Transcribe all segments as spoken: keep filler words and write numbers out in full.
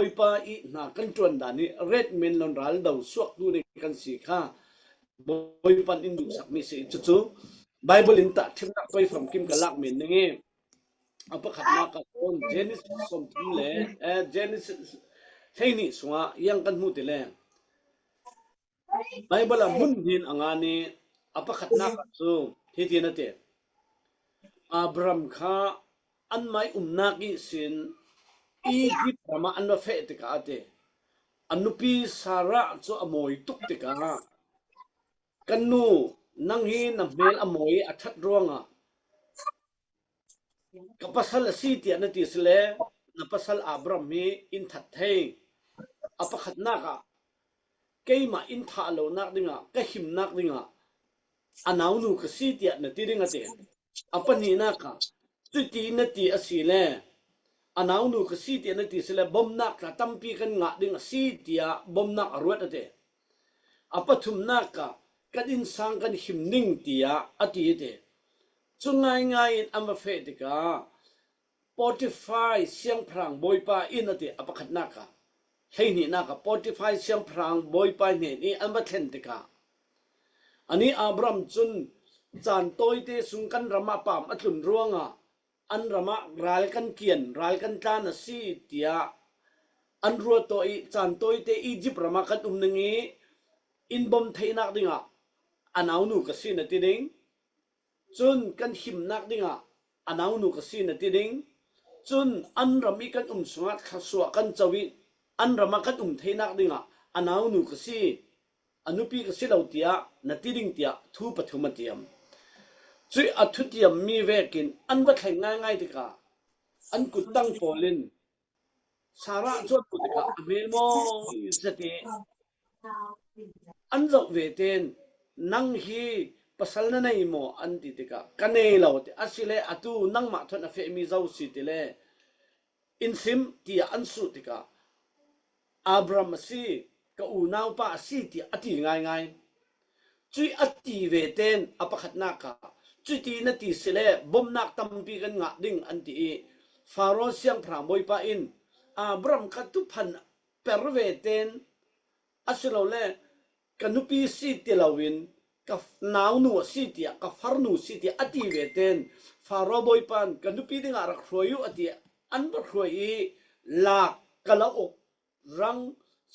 Bawipa i hna kan ṭuan dan hi ret men lon ral do suaktu ding kan si kha Bawipa in duhsak mi si. Cucu Bible in tah thimnak toi famkim ka lak men ning i a pakhatnak ah cun Genesis sawmthum le, eh, Genesis hleihnih sungah yang kan hmuh ti le Bible ah hmun hnin a ngan i a pakhatnak ah cu hitin a ti. Abraham kha anmai umnak ihsin Izipt ram ah an va feh tikah a ti. A nupi Sarah cu a mawi tuk tikah, "Kan nu, nang hi na hmel a mawi a ṭhat ruangah ka pasal a si," tiah na ti si le, na pasal Abraham hi in that thei. A pakhatnak ah keimah in thah lonak dingah, ka himnak dingah a naunu ka si tiah na ti ding a ti. A pahnihnak ah cuti na ti a si le, a naunu ka si tiah na ti si le, bomnak tla tampi kan ngah ding a si tiah bomnak a ruat a ti. A pathumnak ah kan innsang kan him ning tiah a ti a ti. Cu ngaingai in an va feh tikah Potifar siangpahrang bawipa in a ti. A pakhatnak ah, hleihnihnak ah Potifar siangpahrang bawipa hnen i an va thlen tikah, anih Abraham cun caan tawite sung kan ram ah paam a tlun ruangah an ram ah ral kan kian, ral kan tlan a si tiah an ruat i caan tawite Izipt ram ah kan um ning i in bawm theinak dingah a naunu ka si na ti ding. Cun kan himnak dingah a naunu ka si na ti ding. Cun an ram i kan um sungah thluasuah kan co i an ram ah kan um theinak dingah a naunu ka si, a nupi ka si lo tiah na ti ding tiah thu pathum a tiam. Cuih a thutiammi vekin an va thleng ngaingai tikah an kuttang pawl in Sarah cu an hmuh tikah a hmel mawi zet i an zoh ve tein, "Nang hi pasal na nei maw?" an ti tikah, "Ka nei lo," ti. "Asile atu nangmah thawn a fehmi zo si," ti le, "In sim," tiah an suh tikah, "Abraham a si, ka unaupa a si," tiah a ti ngaingai. Cuih a ti ve tein a pakhatnak ah, "Cuti na ti si le bomnak tampi kan ngah ding," an ti i Faro siangpahrang bawipa in, "Abraham kha tuphan per ve tein, asilole ka nupi si ti loin ka naunu a si tiah, ka farnu si tiah a ti ve tein Faro bawipa in, 'Ka nupi dingah rak hruai uh,' a ti, an va hruai i lak ka lo uk rang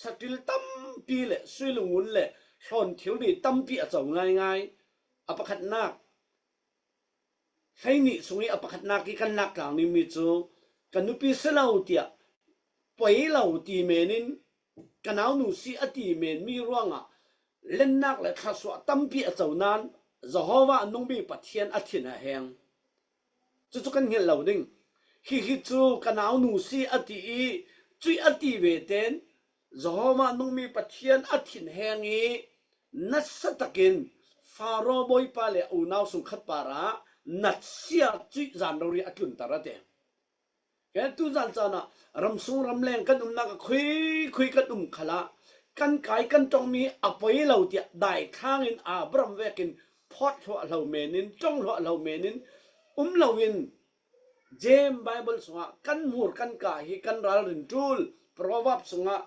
saṭil tampi le sui lungun le hlawn thilri tampi a co ngaingai." A pakhatnak, hleihnih sung i a pakhatnak i kan lak tlang dingmi cu, "Ka nupi si lo tiah poi lo," ti men in, "Ka naunu si," a ti menmi ruangah lennak le thluasuah tampi a co nain Jehovah a nungmi Pathian a thin a heng. Cucu kan hngalh lo ding. Hihi cu ka naunu si a ti i, cuih a ti ve tein Jehovah nungmi Pathian a thin heng i nasa takin Faro bawipa le a unau sungkhat parah natsia cuih zan rori a tlunter a ti. Ke tu zan caan ah ramsung ramleng kan umnak a khui khui kan um khalah kan kai kan ṭongmi a poi lo tiah daithlang in Abraham vekin phawt hluahhlo men in, ṭong hluahhlo men in um loin, James Bible sungah kan hmur kan ka hi kan ralrin ṭul, Proverb sungah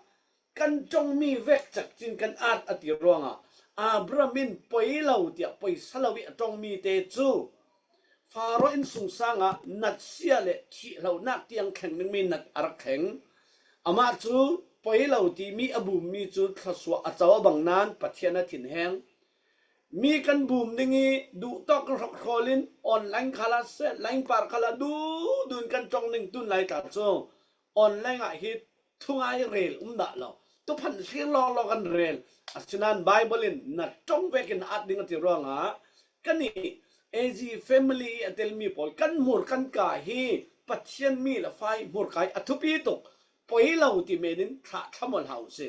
kan ṭongmi vek cekcin kan at a ti ruangah Abraham in poi lo tiah poisa lo i a ṭongmi te cu Faro innsungsang ah natsia le thih hlohnak tiang thleng dingmi nat a rak thleng. Amah cu poi lo timi a bummi cu thluasuah a co a bang nain Pathian a thin heng. Mi kan bum ding i duhtawk kan hrawk hrawl in online khalah seh, line par khalah duh duh in kan ṭong ning tun lai ta cu online ah hi thungai rel um dah lo. Tuphanh hlir lawlaw kan rel. Asinain Bible in na ṭong vekin at ding a ti ruangah kan i A Z family i a telmi pawl kan hmur kan ka hi Pathian mi le fa i hmurka i a thupi tuk. Poi lo ti men in thlah thlamual hau si.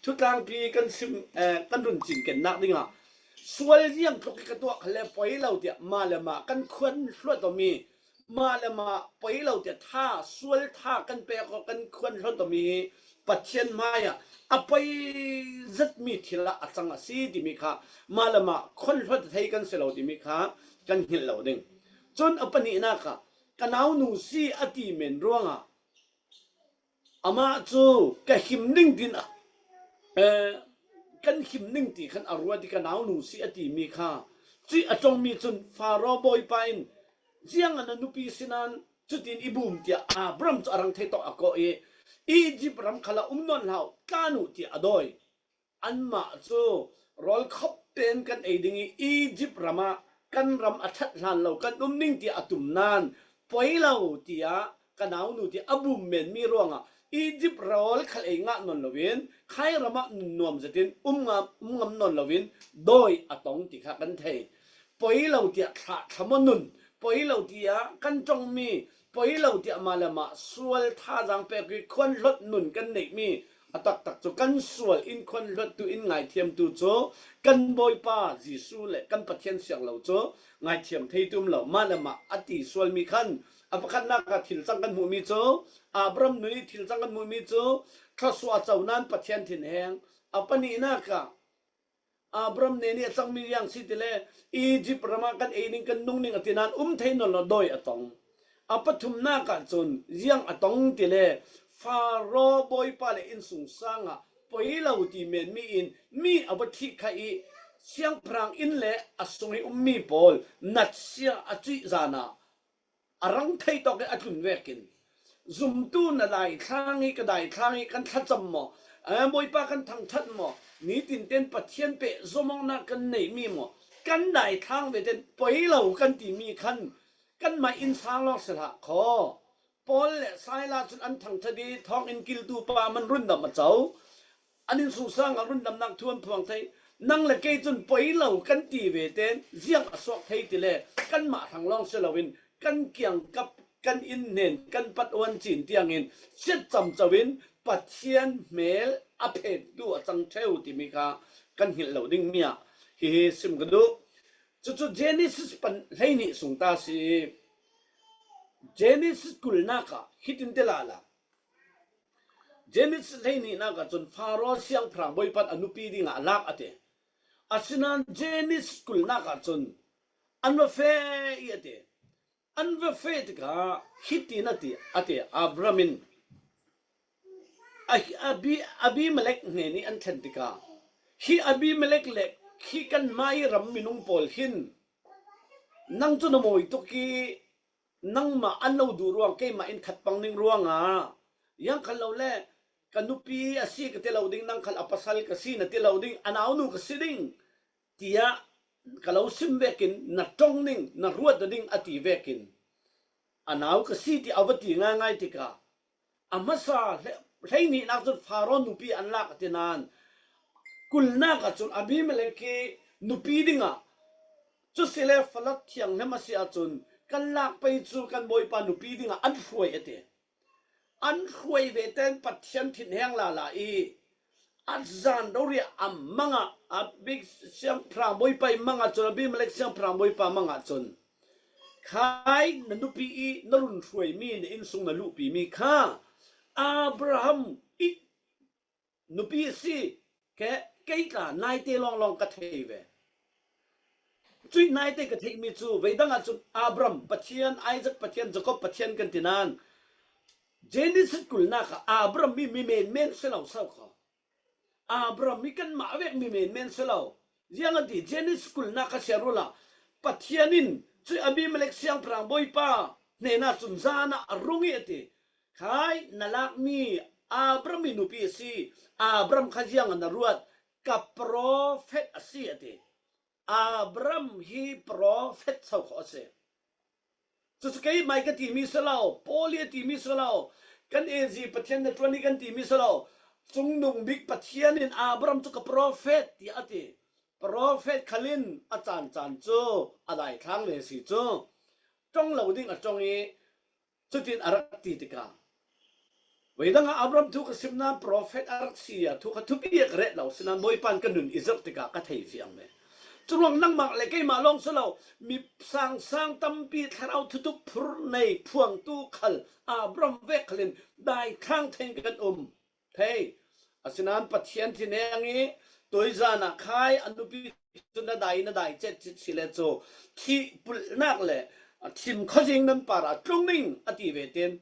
Thutlangpi kan sim, eh, kan run cinkennak dingah sual ziang tluk i ka tuah kha le poi lo tiah mah le mah kan khuan hluat awmi, mah le mah poi lo tiah tha, sual tha kan pek aw, kan khuan hluat awmi hi Pathian hmaiah a poi zetmi thil ah a cang a si timi kha mah le mah khuan hluat thei kan si lo timi kha kan hngilh lo ding. Cun a pahnihnak ah ka naunu si a ti men ruangah Amah cu ka him ning tin, eh, kan him ning ti khan a ruat i ka naunu si a timi kha. Cuih a ṭongmi cun Faro bawipa in, "Ziang a na nupi si nan cutin i bum," tiah Abram cu a rang thei tawk a kawh i, "Izipt ram khal ah um nawn hlah uh, tlan uh," tiah a dawi. Anmah cu, "Rawl khop tein kan ei ding i Izipt ram ah kan ram a ṭhat hlan lo kan um ning," tiah a tum nan, "Poi lo," tiah ka naunu tiah a bum menmi ruangah Izipt rawl khal ei ngah nawn loin, khai ram ah nunnuam zetin um ngam, um ngam nawn loin dawi a tong ti kha kan thei. Poi lo tiah thlah thlamaw nun, poi lo tiah kan ṭongmi, poi lo tiah mah le mah sual thazaang pek i khuanhlot nun kan neihmi, a taktak cu kan sual in khuanhlottu in ngaithiamtu cu kan Bawipa Jesuh le kan Pathian siang lo cu ngaithiam thei tum lo. Mah le mah a ti sualmi khan a pakhatnak ah thil cang kan hmuhmi cu, Abram nun i thil cang kan hmuhmi cu, thluasuah a co nan Pathian thinheng, a pahnihnak ah Abram nen i a cangmi ziang si ti le, "Izipt ram ah kan ei ning, kan nung ning," a ti nan um thei nawn lo dawi a tong. A pathumnak ah cun ziang a tong ti le, Faro bawipa le innsungsang ah poi lo ti menmi in mi a va ṭhih kha i, siangpahrang inn le a sung i ummi pawl natsia a cuih zan ah a rang thei tawk i a tlun vekin, "Zumtu na daithlang i ka daithlang i kan thlacam maw? Eh, Bawipa kan thangṭhat maw? Nitin ten Pathian peh zomawknak kan neihmi maw? Kan daithlang ve ten poi lo," kan timi khan kanmah innsang lawng si hlah khaw. Paul le Silas cun an thangṭhat i thawnginn kiltu pa man rundam a co. An innsungsang ah rundamnak thu an phuang thei. Nang le kei cun poi lo kan ti ve ten ziang a suak thei ti le, kanmah hrang lawng si loin kan kiangkap, kan inn hnen kan pat uan cin tiangin siat camco in Pathian hmel a phentu a cang ṭheu timi kha kan hngilh lo dingmi ah hihi sim ka duh. Cucu Genesis pan hleihnih sung ta si. Genesis kulnak ah hitin ti lala. Genesis hleihnihnak ah cun Faro siangpahrang bawipa in a nupi dingah a lak a ti. Asinain Genesis kulnak ah cun an va feh i a ti. An va feh tikah hitin a ti, a ti, Abram in a, Abi-, Abimelek hnen i an thlen tikah, "Hi Abimelek le hi kan mai ram minung pawl hin nang cu na mawi tuk i, nangmah an lo duh ruang keimah in khat pang ning ruangah, ziang khal lo le ka nupi a si ka ti lo ding, nang khal a pasal ka si na ti lo ding, a naunu ka si ding," tiah ka lo sim vekin na ṭong ning, na ruat ding a ti vekin, "A nau ka si," ti a va ti ngaingai tikah, a hmasa hle-, hleihnihnak cun Faro nupi an lak a ti nain, kulnak ah cun Abimelek hi nupi dingah, cusile falat thianghlim a si ahcun kan lak pei cu kan bawipa nupi dingah an hruai a ti. An hruai ve ten Pathian thinheng lala i a zan rori a mang ah, a bik siangpahrang bawipa i mang ah cun, Abimelek siangpahrang bawipa mang ah cun, "Khai na nupi i na run hruaimi, na innsung na luhpimi kha Abraham i nupi a si, ke, kei tla naite lawnglawng ka thei ve. Cuih naite ka theihmi cu, veidang ahcun Abram Pathian, Isaac Pathian, Jacob Pathian kan ti nain, Genesis kulnak ah Abram mi, mi menmen si lo so kho. Abram mi kanmah vek mi menmen si lo. Ziang a ti, Genesis kulnak kha siar uhla, Pathian in cuih Abimelek siangpahrang bawipa hnenah cun zan ah a rung i a ti, 'Khai na lakmi Abram i nupi a si, Abram kha ziang a na ruat, ka profet a si,' a ti. Abram hi profet so kho a si. Cucu keimah ka timi si lo, Paul hi a timi si lo, kan A Z Pathian na ṭuan hi kan timi si lo. Cungnung bik Pathian in Abram cu ka profet tiah a ti. Profet khal in a caan caan cu a daithlang ve si cu. Ṭong lo ding a ṭong i, cutin a rak ti tikah, veidang ah Abram thu ka sim nain profet a rak si a thu kha thupi a ka ret lo, sinain Bawipa in ka nun i zirh tikah ka thei fiang ve. Curuang nangmah le keimah lawng si lo, mi sangsang tampi thlarau thutuk phurh nei phuangtu khal Abram vek khal in daithlang thei kan um. Thei. Asinain Pathian thinheng i tuizan ah khai a nupi cu na dai, na dai cet cit si le cu thih pulhnak le thim khuazing nan par ah tlung ning a ti ve ten,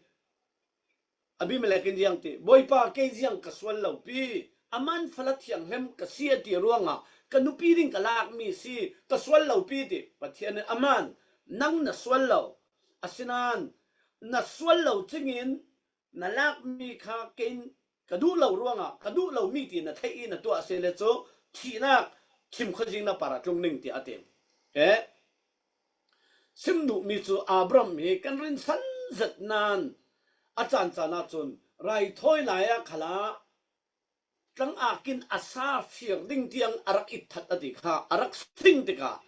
Abimelek in ziang ti, Bawipa, kei ziang ka sual lopi, aman fala thianghlim ka si a ti ruangah ka nupi ding ka lakmi si, ka sual lopi ti. Pathian in, aman nang na sual lo, asinan na sual lo cingin na lakmi kha kei ka duh lo ruangah ka duh lo mi ti na theih i na tuah a si le cu thihnak chim khuazing na par a tlung ning, tiah a ti. Eh, sim duhmi cu Abram hi kan rinsan zet nain a caan caan ahcun raithawi lai ah khalah tlangak in a sa fir ding tiang a rak it that a ti kha a rak sing tikah,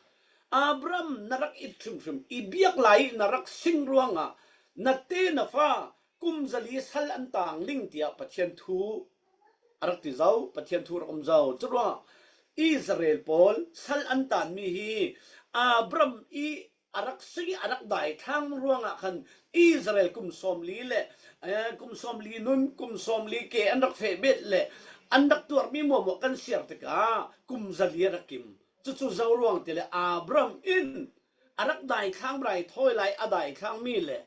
Abram, na rak it hrimhrim, i biak lai i na rak sing ruangah na te na fa kum zali sal an tang ding, tiah Pathian thu a rak ti zo, Pathian thu rak um zo. Curuangah Israel pawl sal an tanmi hi Abram i a rak si, a rak daithlang ruangah khan Israel kum sawmli le, eh, kum sawmli nun, kum sawmli ke an rak feh bet le an rak tuarmi muahmuah kan siar tikah kum zali a rak kim. Cucu zo ruang ti le Abram in a rak daithlang, raithawi lai a daithlangmi le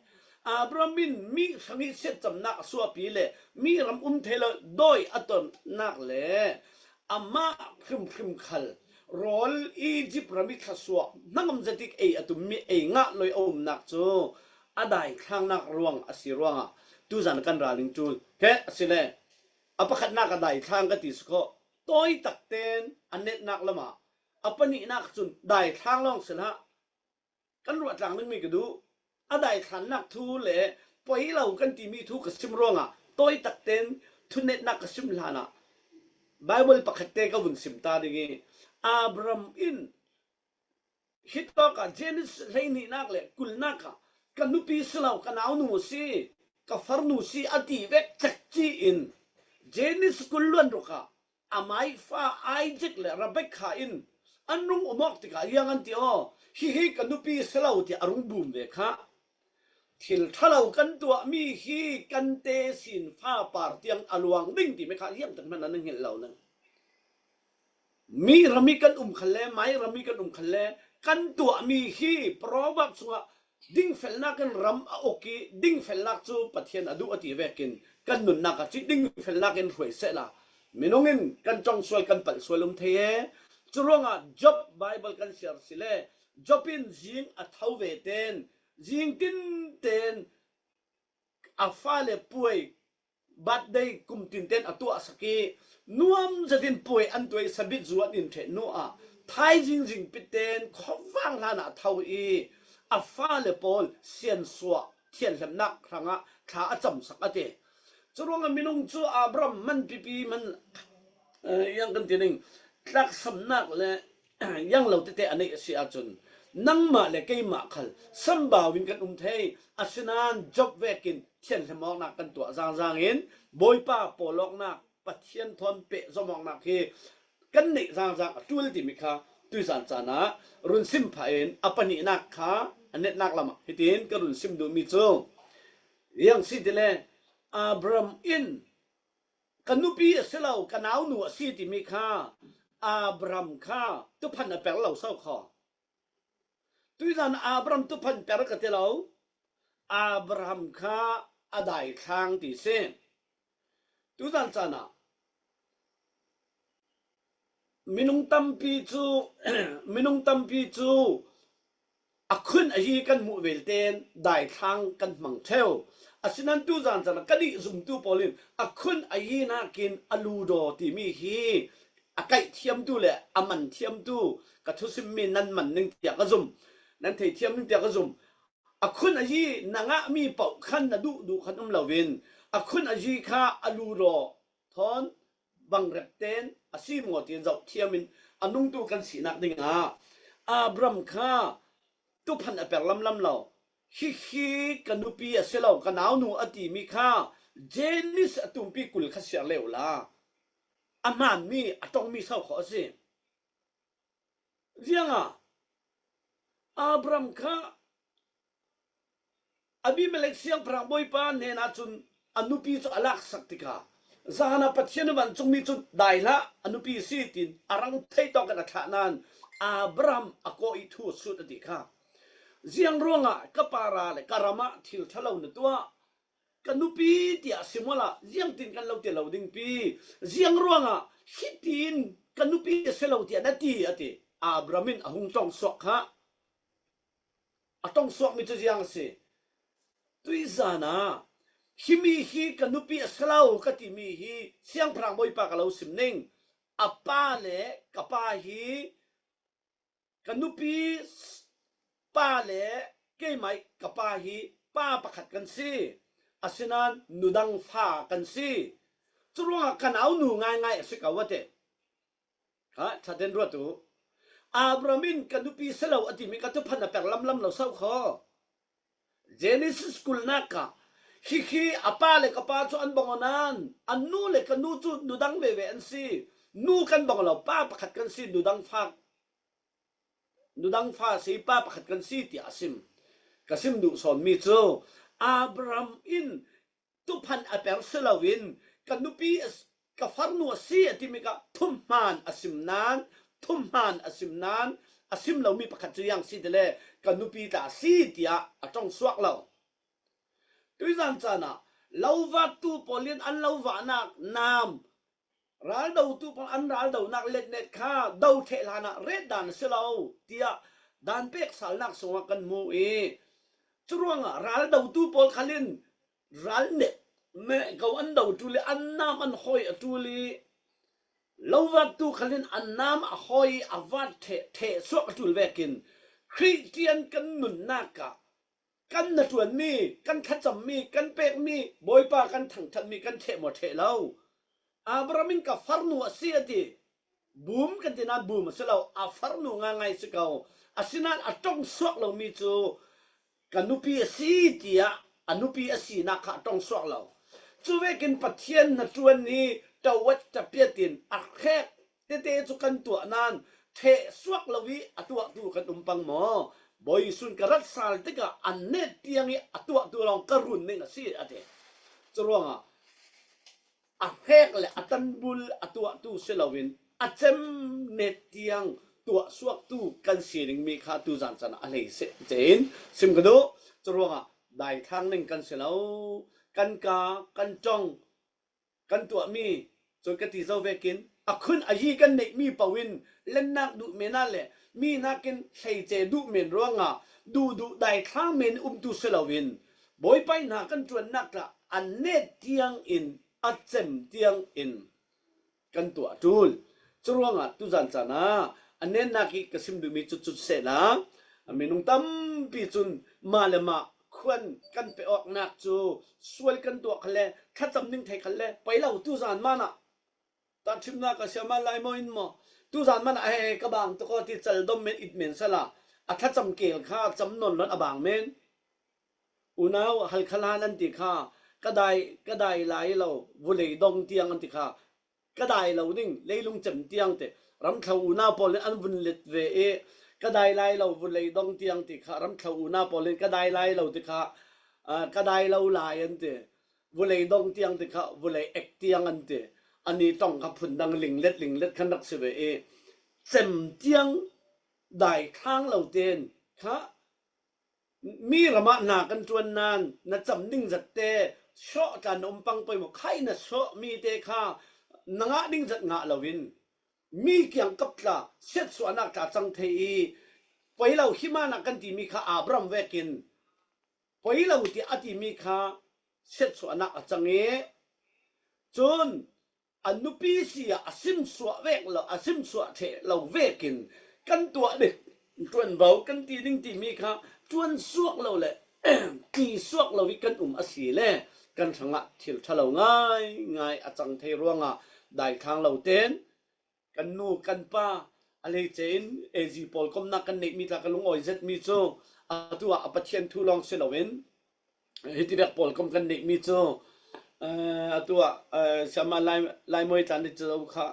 Abram in mi hrang i siatcamnak a suahpi le mi ram um thei lo dawi a tonnak le amah hrimhrim khal rawl Izipt ram i thlasuah hnangam zetik ei a tummi ei ngah loi a umnak cu a daithlangnak ruang a si ruangah tuzan kan ral in ṭul. Khe asile a pakhatnak a daithlang ka ti si khawh. Tawi tak ten a netnak lamah a pahnihnak cun daithlang lawng si hlah. Kan ruah tlang dingmi ka duh. A daithlannak thu le poi lo kan timi thu ka sim ruangah tawi tak ten thunetnak ka sim hlanah Baibal pakhat te ka vun sim ta ding i, Abram in hitawkah Genesis hleihnihnak le kulnak ah ka nupi si lo, ka naunu si, ka farnu si a ti vek cekci in Genesis kul luan ruk ah amai fa Isaac le Rebekah in an rung um awk tikah ziang an ti aw, hihi ka nupi si lo tiah a rung bum ve kha. Thil ṭha lo kan tuahmi hi kan te sin fa par tiang a luang ding timi kha ziang tak hmanh an hngilh lo ning. Mi ram i kan um khalle, mai ram i kan um khalle, kan tuahmi hi Proverb sungah dingfelnak in ram a uk i dingfelnak cu Pathian a duh a ti vekin kan nunnak ah cih dingfelnak in hruai sehla minung in kan ṭong sual, kan palh sual um thei e. Curuangah Job Baibal kan siar si le Job in zing a tho ve ten, zing tin ten a fale puai, birthday kum tin ten a tuahsak i nuam zetin puai an tuai sabit zu an in ṭheh hnu ah thaizing zingpi ten khuavang hlan ah a tho i a fale pawl siansuah thianhlemnak hrangah thla a camsak a ti. Curuangah minung cu Abram man pipi man, eh, yang kan ti ning, tlaksamnak le yang lo tete a neih a si ahcun nangmah le keimah khal sambau in kan um thei. Asinain Job vekin thianhlim awknak kan tuah zangzang in Bawipa pawlawknak, Pathian thawn pehzom awknak hi kan neih zangzang a ṭul timi kha tuizan caan ah run sim phah in a pahnihnak kha a netnak lamah hitin ka run sim duhmi cu, ziang si tile Abram in ka nupi a si lo, ka naunu a si timi kha Abram kha tuphan a per lo so kho. Tuizan Abram tuphan per ka ti lo, Abraham kha a daithlang ti si. Tuizan caan ah minung tampi cu, minung tampi cu a khun a yi kan hmuh vel tein daithlang kan hmang ṭheu. Asinain tuzan caan ah kan i zumtu pawl in a khun a yi nakin a ludaw timi hi a kaih thiamtu le a man thiamtu ka thusimmi nan man ning tiah ka zum, nan thei thiam ning tiah ka zum. A khun a yi na ngahmi paoh khan na duh duh khan um loin a khun a yi kha a ludaw thawn bangrep tein a si maw tiin zoh thiam in a nungtu kan sinak dingah Abram kha tuphan a per lamlam lo. Hihi ka nupi a si lo, ka naunu a timi kha Genesis a tumpi kul kha siar le uhla a hmaanmi, a ṭongmi so kho a si. Ziangah Abram kha Abimelek siangpahrang bawipa hnenah cun a nupi cu a laksak tikah, zan ah Pathian a vancungmi cun, "Dai hlah, a nupi si," tiin a rang thei tawk in a thlah nain Abraham a kawh i thu a sut a ti kha. Ziang ruangah ka para le ka ram ah thil ṭha lo na tuah, ka nupi tiah sim awla, ziangtin kan lo ti lo ding pi, ziang ruangah hitin ka nupi a si lo tiah na ti, a ti. Abraham in a hung tongsuak kha, a tongsuakmi cu ziang a si. Tuizan ah, himi hi ka nupi a si lo ka timi hi Siangpahrang Bawipa ka lo sim ning. A pa le ka pa hi ka nupi pa le keimah ka pa hi pa pakhat kan si. Asinain nudang fa kan si. Curuangah ka nau nu ngaingai a si ko, a ti. Ha, ṭhaten ruat u. Abraham in ka nupi si lo a timi kha thuphan a per lamlam lo so kho. Genesis kulnak ah, hi khi a pa le ka pa cu an bang aw nan, a nu le ka nu cu nudang veve an si. Nu kan bang lo, pa pakhat kan si, nudang fa, nudang fa si, pa pakhat kan si, tiah a sim. Ka sim duh sawnmi cu Abraham in thuphan a per si loin ka nupi a s-, ka farnu a si a timi kha thumhman a sim nan, thumhman a sim nan, a sim lomi pakhat cu ziang si ti le ka nupi tla a si tiah a ṭongsuak lo. Tuizan caan ah lo vattu pawl in an lo vahnak nam, raldotu pawl an raldonak letnet kha do ṭheh hlanah ret dan a si lo tiah dan pek salnak sungah kan hmu i, curuangah raldotu pawl khal in ral net meh ko an do ṭul i an nam an hawi a ṭul i, lo vattu khal in an nam a hawi i a vat ṭheh, ṭheh suak a ṭul vekin Khristian kan nunnak ah kan hnaṭuanmi, kan thlacammi, kan pekmi, Bawipa kan thangṭhatmi kan ṭheh maw ṭheh lo? Abraham in ka farnu a si a ti. Bum kan ti nan bum a si lo, a farnu ngaingai si ko. Asinain a ṭongsuak lomi cu ka nupi a si tiah a nupi a sinak kha a ṭongsuak lo. Cu vekin Pathian hnaṭuan ni ṭawat ṭapiat in a hrek tete cu kan tuah nan ṭheh suak lo i a tuahtu kan um pang maw? Bawi Jesuh ka rat sal tikah a net tiang i a tuahtu lawng ka run ning a si, a ti. Curuangah a hrek le a tanbul a tuahtu si loin a cem net tiang tuahsuaktu kan si dingmi kha tuzan caan ah a hlei seh cein sim ka duh. Curuangah daithlang ning kan si lo, kan ka, kan ṭong, kan tuahmi, cun ka ti zo vekin a khun a yi kan neihmi paoh in lennak duh men ah le mi nakin hleice duh men ruangah duhduh daithlang men umtu si loin Bawipa hna kan ṭuannak tla a net tiang in a cem tiang in kan tuah a ṭul. Curuangah tuzan caan ah a netnak i ka sim duhmi cu cut sehla, a minung tampi cun mah le mah khuan kan pe awknak cu sual kan tuah khalle, thlacam ning thei khalle, pei lo tuzan man ah. Tahṭhimnak a siama Lai Mawi in maw, tuzan man ah, he, ka bang tuk aw ti, caldom men, it men sala, a thlacam kel kha cam nawn lo in a bang men. Unau hal kha hlan an ti kha, ka dai, ka dai lai lo, vulei dong tiang an ti kha, ka dai lo ding, leilung cem tiang ti, ramthlo unau pawl in an vun let ve i, ka dai lai lo, vulei dong tiang ti kha, ramthlo unau pawl in ka dai lai lo ti kha, aa, ka dai lo lai an ti, vulei dong tiang ti kha, vulei ek tiang an ti, ani tong kha phundang linglet, linglet khan rak si ve i, cem tiang dai thlang lo ten kha, mi ram ah hna kan ṭuan nan na cam ding zat te, sawh tlan na um pang pei maw, khai na sawh mi te kha na ngah ding zat ngah loin mi kiangkap tla siatsuahnak tla cang thei i, pei lo hi man ah kan timi kha Abraham vekin pei lo tiah a timi kha siatsuahnak a cang i, cun a nupi si ah a simsuah vek lo, a simsuah ṭheh lo vekin kan tuah ding ṭuanvo, kan ti ding timi kha ṭuan suak lo le ti suak lo i kan um a si le kan hrangah thil ṭha lo ngaingai a cang thei ruangah daithlang lo ten kan nu, kan pa, a hleice in A Z pawlkomnak kan neihmi tla ka lungawi zetmi cu atu ah a Pathian thu lawng si loin, hitivek pawlkom kan neihmi cu, eh, atu ah, eh, siama Lai, Lai Mawi tla nih cu kha,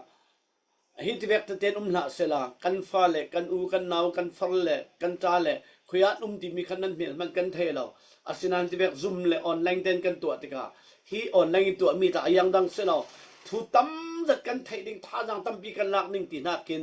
hitivek tete in um hlah sehla, kan fale, kan u, kan nau, kan far le kan ṭa le khui ah an um timi kha nan hmel hmanh kan thei lo. Asinain tivek Zoom le online tein kan tuah tikah, hi online i tuahmi tla a yang dang si lo. Thu tam zat kan theih ding, thazaang tampi kan lak ning ti hnakin,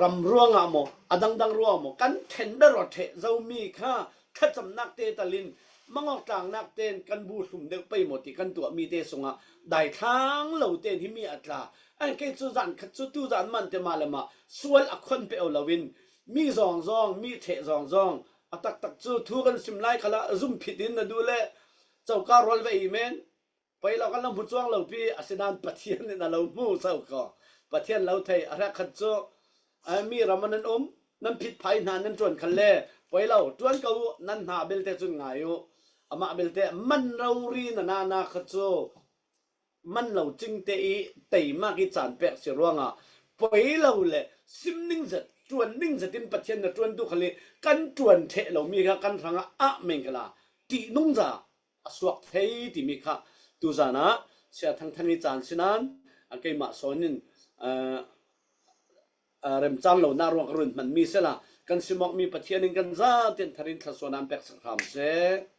ram ruangah maw, a dangdang ruangah maw, kan ṭhen bero ṭheh zomi kha thlacamnak te tal in mangawk tlangnak ten kan bu hlum deuh pei maw ti kan tuah mite sungah daithlang lo ten hi mi a tla. An kei cu zan khat cu tu zan man te mah le mah sual a khon pe lo in mi zawng zawng, mi ṭheh zawng zawng a taktak cu thu kan sim lai khalah zum phit in na duh le coka rual ve i men. Poi lo kan lo hmu cuang lo pi, asinain Pathian in a lo hmu so ko. Pathian lo thei a hriak khat cu, a, mi ram ah nan um, nan phit phai hna nan ṭuan khan le, poi lo, ṭuan ko uh, nan hna belte cun ngai uh. Amah belte man rori na nana kha cu man lo cingte i teimak i caan pek si ruangah poi lo le sim ningzat, ṭuan ningzat in Pathian na ṭuan tu khal i kan ṭuan ṭheh lo mi kha kan hrangah ah meng khala ṭihnungza a suak thei timi kha tuzan ah Sia Thangthang i caan sinan a keimah sawn in, aa, aa, remcang lo na ruang ka run hman mi sela kan simawkmi Pathian in kan zaten tharin thluasuah nan pek sak hram seh.